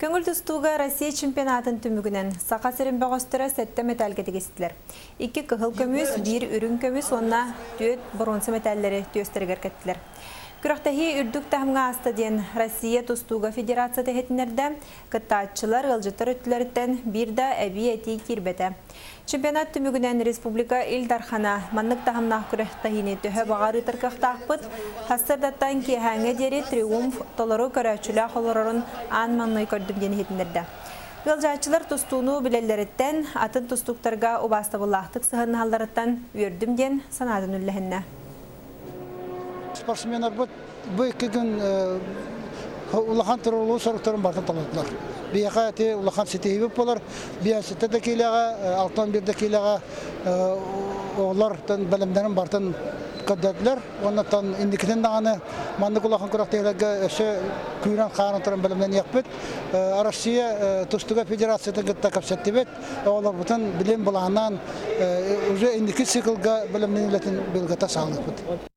Көҥүл тустууга Россия чемпионатын түмүгүнэн Саха сирин бөҕөстөрө сэттэ мэтээлгэ тигистилэр. Икки кыһыл көмүс, биир үрүҥ көмүс уонна түөрт боруонса мэтээллэри түөстэригэр кэттилэр. Күрэхтэһии үрдүк таһымҥа ааста диэн Россия тустууга федерацията иһитиннэрдэ. Кыттааччылар ыалдьыттар өттүлэриттэн биир да эбии этии киирбэтэ. Чемпионат түмүгүнэн республика Ил Дархана маннык таһымнаах күрэхтэһиини төһө баҕар ыытар кыахтаахпыт, сарсыардаттан киэһээҥҥэ диэри триумф толору көрөөччүлээх олорорун аан маҥнай көрдүм диэн иһитиннэрдэ. Ыалдьааччылар тустууну билэллэриттэн, атын тустууктарга убаастабыллаахтык сыһыаннаһалларыттан үөрдүм диэн санаатын үллэһиннэ. Спортсменнарбыт бу 2 күн улахан турулуу соруктарын барытын толордулар. Биһиэхэ ити улахан ситиһиибит буолар. 57 да киилэҕэ, 61 да киилэҕэ оҕолор бэлэмнэрин барытын көрдөрдүлэр. Оннуттан инникитин даҕаны маннык улахан күрэхтэһиилэргэ өссө күүрэн хаарын туран бэлэмнэниэхпит. Россия тустууга федерациятын кытта кэпсэттибит. Оҕолорбутун билим былааннаан уже инники циклга бэлэмнэнии үлэтин быйылгыта саҕалыахпыт.